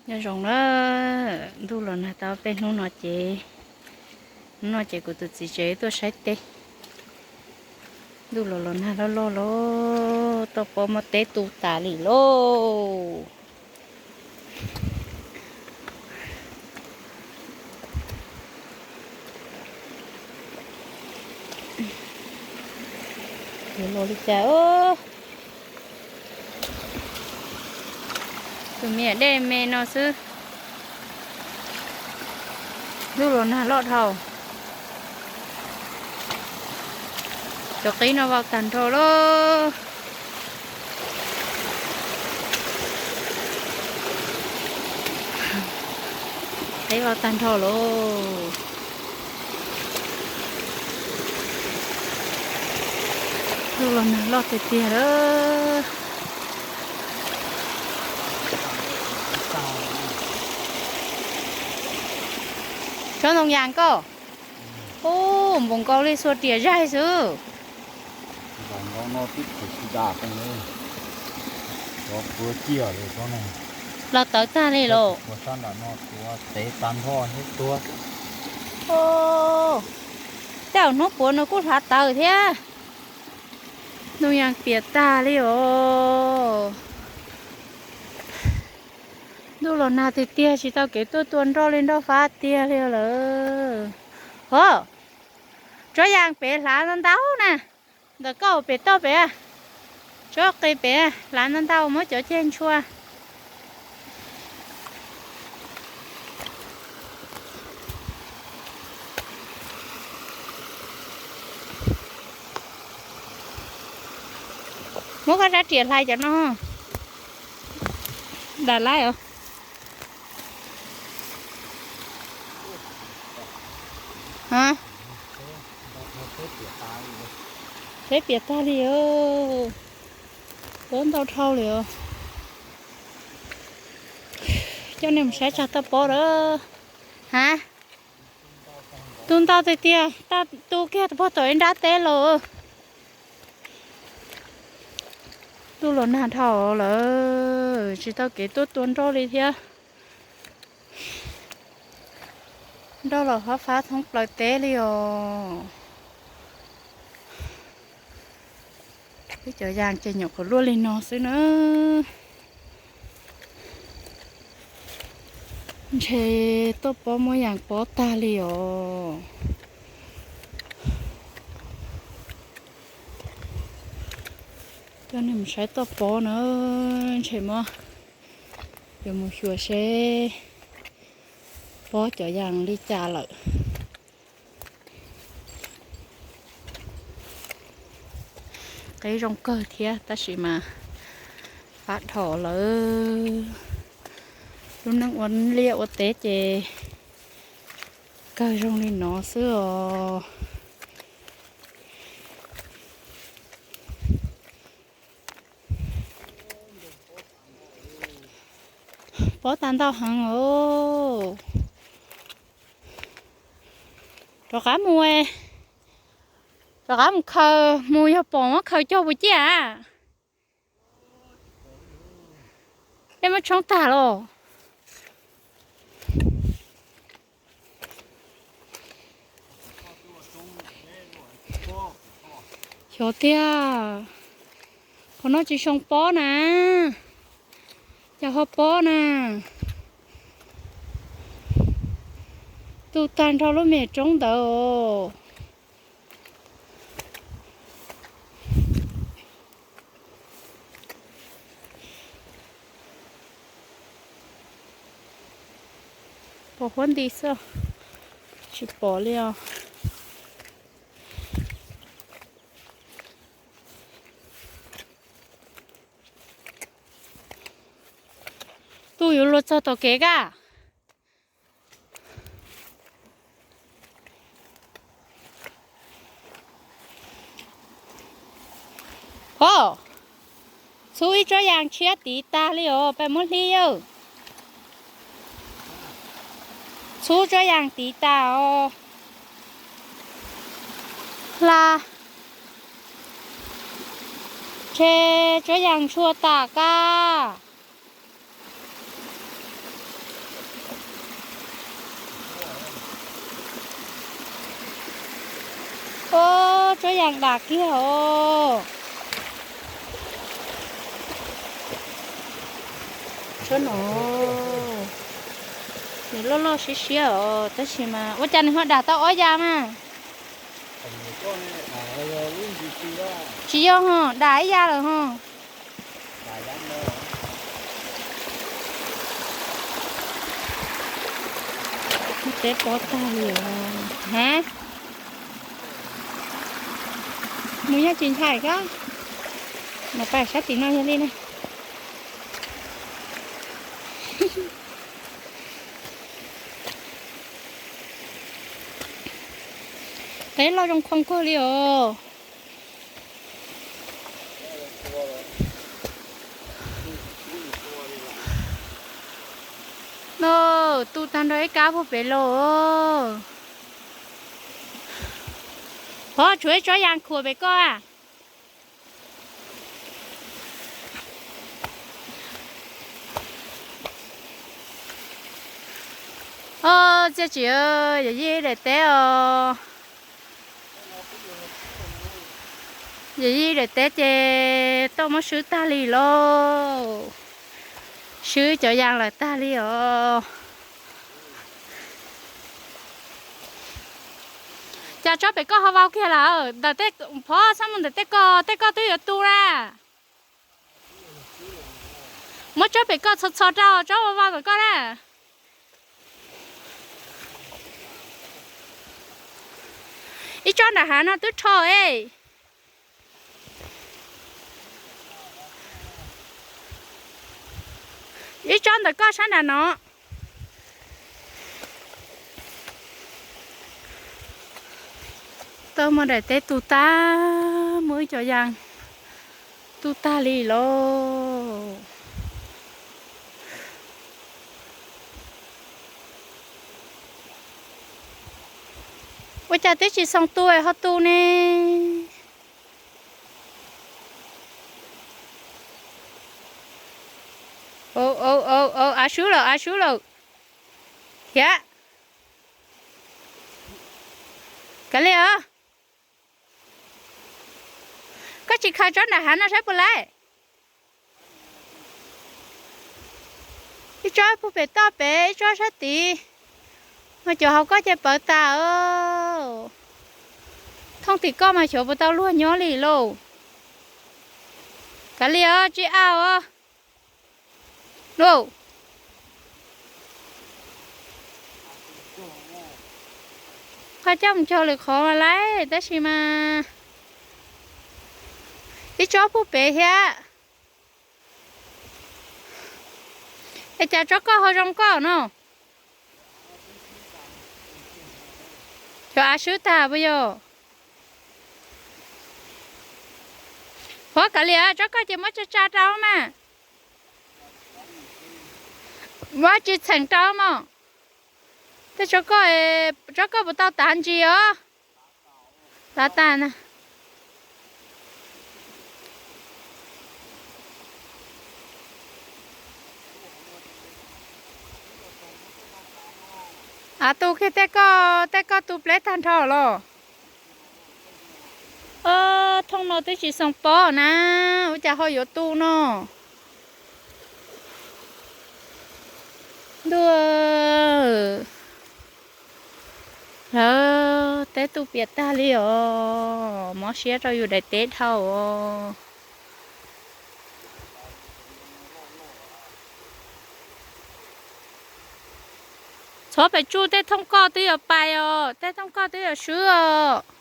Nyob zoo na, ntuj los nag tau peb hnub no ces, hnub no ces kuv tus txiv tsev tuaj saib teb. Ntuj los los nag loj loj lauj, toj pob muab teb tu tas li lauj. Yuav los li cas? Tus me dej me no xwb. Ntuj los nag loj dhau. Cov qib no vau tag nrho lauj. Qib vau tag nrho lauj. Ntuj los nag loj tiag tiag lawm. Tsob ntoo yas koj. Ub, npaum nkaus li xuas riam zaig xwb. Los tawv tag li lauj. Tej zaum hnub puav no kuj hlav tawv thiab. Ntoo yas piam tag li os. Ntuj los nag tiag tiag, tsis tau kev tuaj tua nroj li, nroj fab tiag li lawm. Hov, tsob yas pem hlav ntau ntau na. Ntawm koj pem toj pem, tsob qis pem hlav ntau ntau, muab cov ceg ntshua. Muab koj rab riam hlais cov no. Dam laib os. Teb piam tag li os. Pob ntau dhau li os. Coj nej mus saib tsag toj pob lawm. Ha, tu ntau tiag tiag, tu kiag puag tom ib nrab teb los. Ntuj los nag dhau lawm, tsis tau kev tuaj tua nroj li thiab. Nroj los hov fab thoob plaws teb li os. Peb cov yas ces nyuam qhuav luaj li no xwb na. Ntshe toj pob muab yas pob tag li os. Coj nej mus saib toj pob na, ntshe muab, yuav mus xyuas seb pob cov yas li cas lawm. Qib zoo kawg thiab tab sis mas fab dhau lawm. Lub neej ua liaj ua teb ces kawg zoo li no xwb os. Pob tag ntau heev os. Rov qab mus, rov qab mus khaws mus yog pom muab khaws cog puas ciaj. Dej muab tshoob tag los. Xyov tiag, qhov no tsis zoo pob na, cas ho pob na. Tu tag nrho lub me roob ntawd os. Pom huab nti xwb, tsis pom li os. Tuaj yuav luag txog tom kev kaj. Ho, txhub ib tsob yas tshiab tiv tag li os, peb muab hlib yawg. Txhub tsob yas tiv tag os. Hla, ntshe tsob yas ntshua tas kaj. Tsob yas dam kiag os. Tsob no, nws loj loj siab siab os, tab sis mas ua cas nws ho dam tau ob yas mas. Tsis yog ho, dam ib yas lawm ho. Teb pob tag li os. Hab, mus yog tsis ntshai kab. Mas pais sab tim no yog li na. Teb loj zoo khoo kawg li os. No, tu tag nrho ib kab puag pem los. Pov, tshuav ib tsob yas khuam pem koj a. Txiaj tsim, yawm yij daim teb os. Yawm yij daim teb ces tuaj muab swb tag li lauj. Swb cov yas lawm tag li os. Cas tsob pem koj ho vau kiag lawm? Ntawm tej, Pov, txhob mus ntawm tej koj, tej koj twb yuav tu na. Muab tsob pem koj txhos txhos rau tsob vau vau ntawm koj na. Ib tsob nram hav no twb rho es. Ib tsob ntawm koj sab nram no. Tau muaj daim teb tu tag, muaj ib co yas tu tag li lauj. Ua cas twb tsis xoo tu es ho tu ne? Av swb lawm, av swb lawm. Thiab, kav liam os, koj tsis khaws tsob nram hav no saib puas laib? Ib tsob puag pem toj pem, ib tsob sab tid, mas cov hauv koj ces pawv tas. Thooj tim koj mas xyov puas tau luag nyob li lauj. Kav liam os, tsis au os. Qhov coj mus cog lwm qhov laib tab sis mas ib tsob puag pem thiab. Es cas tsob koj ho zoo koj no? Cov av swb tag puas yog? Pov, kav liam, tsob koj ces muab tsa tsa rau mas. Muab tsis txheem rau mog. Tej tsob koj, tsob koj puas tau tav ntsis os? Tav tas na. Av tu kiag tej koj, tej koj tu pleb tag nrho los. Thooj no twb tsis xoo pob na, ua cas ho yuav tu no? Ntuj, lawv teb tu piam tag li os, mob siab rau yus daim teb dhau os. Txhob pes tsuj, tej thooj koj twb yuav pais os, tej thooj koj twb yuav swb os.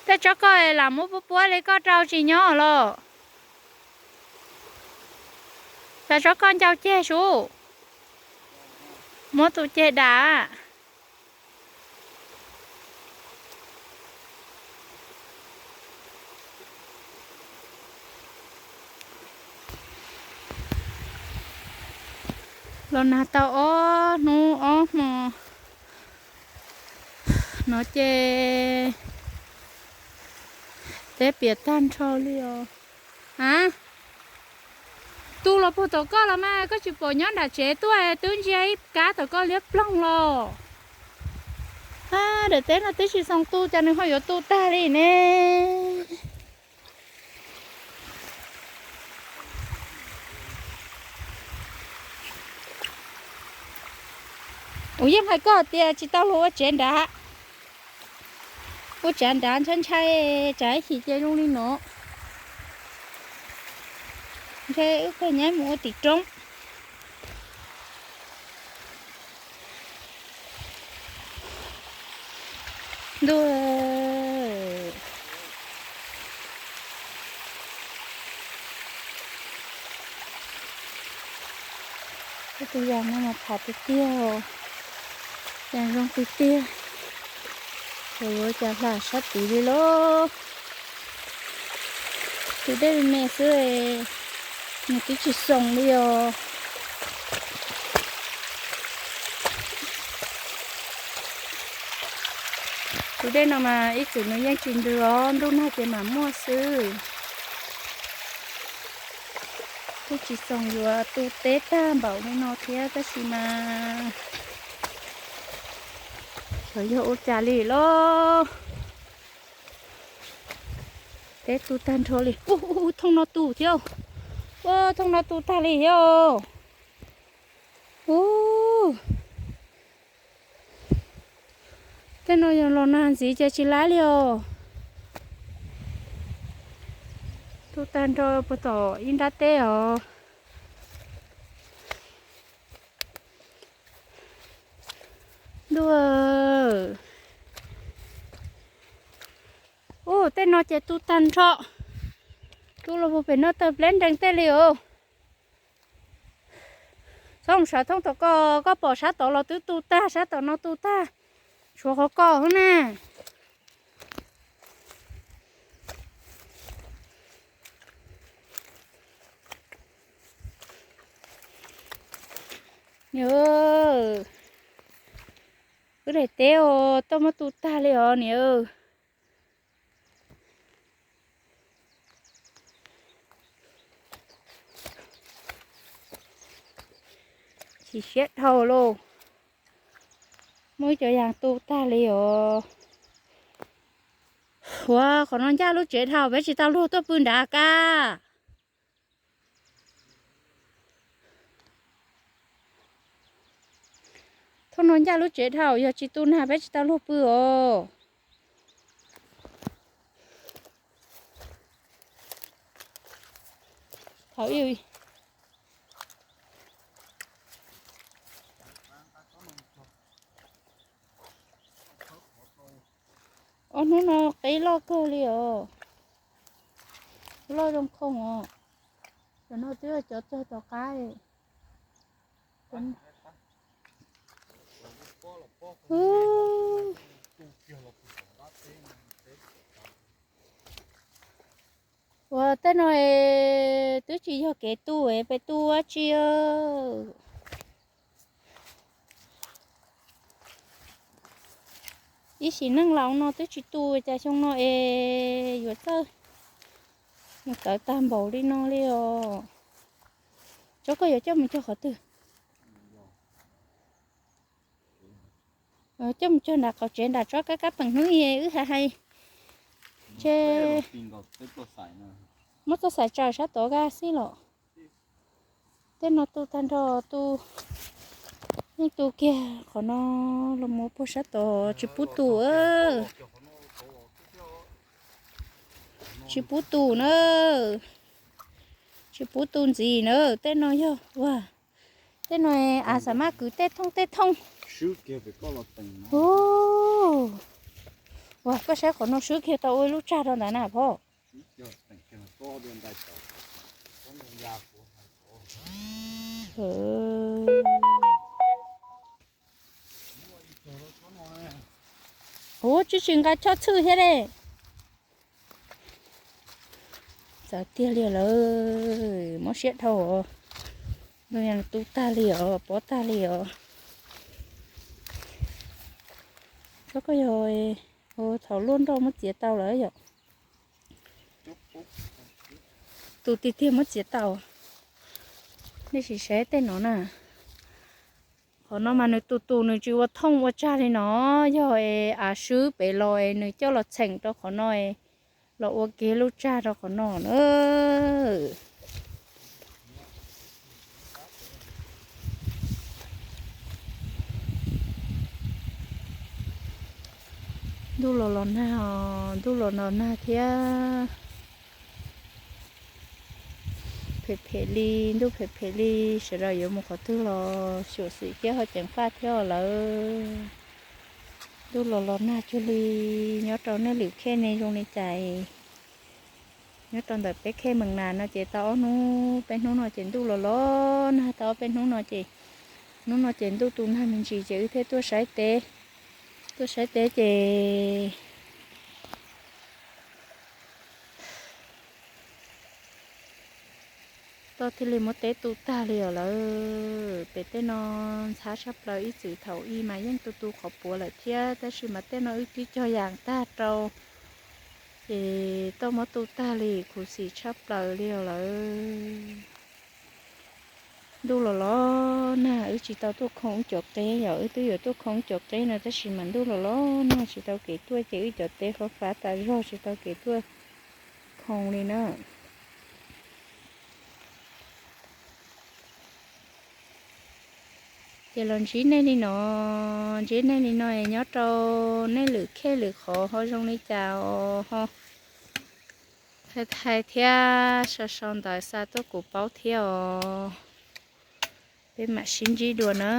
Tej tsob koj lam muab puab puab li koj rau tsis nyob los. Cas tsob koj ncau ceg sub, muab tus ceg dam. Los nag tau ob hnub ob hmo no ces teb piam tag nrho li os. A, Tu los puag tom koj los mas koj tsis pom nyob nram tsev tuaj twb ntsia ib kab tom koj liab ploog los. Daim teb no twb tsis xoo tu cas nws ho yuav tu tag li ne. Kuv yeej hais koj tias tsis tau luag ua tsev nrad. Ua tsev nrad ntshai ntshai, tsam ib chim ces zoo li no. Ntshai wb pheej nyaib mus ua tim roob. Ntuj, tus yas no mas pham tiag tiag, yas zoo tiag tiag. Ua cas hla sab tid li lauj. Tus dej me me xwb, nws twb tsis xoo li os. Tus dej no mas ib txwm nws yeej tsis ntws os, ntuj nag ces mam muaj xwb. Twb tsis xoo yuav tu teb tag npaum li no thiab tab sis mas xyov yog ua cas li lauj. Teb tu tag nrho li. Ua, thooj no tu thiab. Ua, thooj no tu tag li thiab. Ua, tej no yog los nag ntxiv ces tsis laib li os. Tu tag nrho puag tom ib nrab teb os. Ntuj, ua, tej no ces tu tag nrho. Tu los puag pem no tawg pleb nrees tej li os. Txhob mus sawv thooj tom koj, koj pom sab tod los twb tu tag, sab tom no tu tag, tshuav qhov koj xwb na. Niam, wb daim teb os, tau muab tu tag li os niam. Chim siab dhau lauj. Muab cov yas tu tag li os. Ua, qhov no ncaj lub tsev dhau, peb tsis tau luag tuaj pw nrad kab. Thooj no ncaj lub tsev dhau, yog tsis tu nag peb tsis tau luag pw os. Thaum ib, ob hnub no qeb loj kawg li os. Loj zoo khoom os. Cov no twb cov txog tom qab. Ua, tej no es twb tsis yog kev tu es peb tu ua tsi. Ib sim neej laus no twb tsis tu cas xyoo no es yuav txawj mus tawv tag npaum li no li os. Tsob koj yuav coj mus cog qhov twg? Coj mus cog nram qaum tsev nram tsob kab kab peem hnub wb hais hais. Ces muab txoj xaim tsaws sab tod kaj xij los. Tej no tu tag nrho, tu, yeej tu kiag qhov no los mus puag sab tod tsis pub tu. Tsis pub tu na. Tsis pub tu ntxiv na, tej no yog ua, tej no a xav maj kwv tej thooj tej thooj. Ua, koj saib qhov no swb kiag tau ua ib lub tsag rau ntawd na phauj. Ua, tsis tsis nqa choj txhwj thiab ne. Txawv tiag li lawm, mob siab dhau os. Ntuj, tu tag li os, pov tag li os. Tsob koj yog thaum luaj nroj muab txiav tau lawm yom. Tu tiag tiag muab txiav tau. Nej sim saib tej no na. Qhov no mas nws tus tus nws tsis ua thooj ua tsag li no, yog es av swb pem los es nws coj los txheem rau qhov no, los ua kiag lub tsag rau qhov no na. Ntuj los los nag os, ntuj los los nag thiab. Phem phem li, ntuj phem phem li, sawv daws yuav mus qhov twg los xyuam xim thiab ho ceev faj thiab lawm. Ntuj los los nag cuag li. Nyob rau nej lwm khej ne zoo li cas? Nyob rau ntawm peb khej Mees Nas no ces tau ob hnub peb hnub no ces ntuj los los nag tau ob peb hnub no ces, hnub no ces ntuj tu nag me ntsis ces wb thiaj tuaj saib teb. Tuaj saib teb ces toj thiaj li muab teb tu tag li os lawm. Pem tej no ntxhab tshaj plaws, ib txwm thaum ub mas yeej tu tu qhov puav lawm thiab, tab sis mas tej no wb twb cog yas tag rau, ces toj muab tu tag li, khuv xim tshaj plaws li os lawm. Ntuj los los nag wb tsis tau tuaj khoo wb cov qeb, yog wb twb yuav tuaj khoo wb cov qeb no tab sis mas ntuj los los nag tsis tau kev tuaj ces wb cov teb fav fav tas zog tsis tau kev tuaj khoo li na. Ces los ntsib nej li no, ntsib nej li no es nyob rau nej lwm khej lwm qhov ho zoo li cas os ho thaij thaij thiab sau sau ntawv xa tuaj kuv paub thiab os. Peb mam sib ntsib dua na.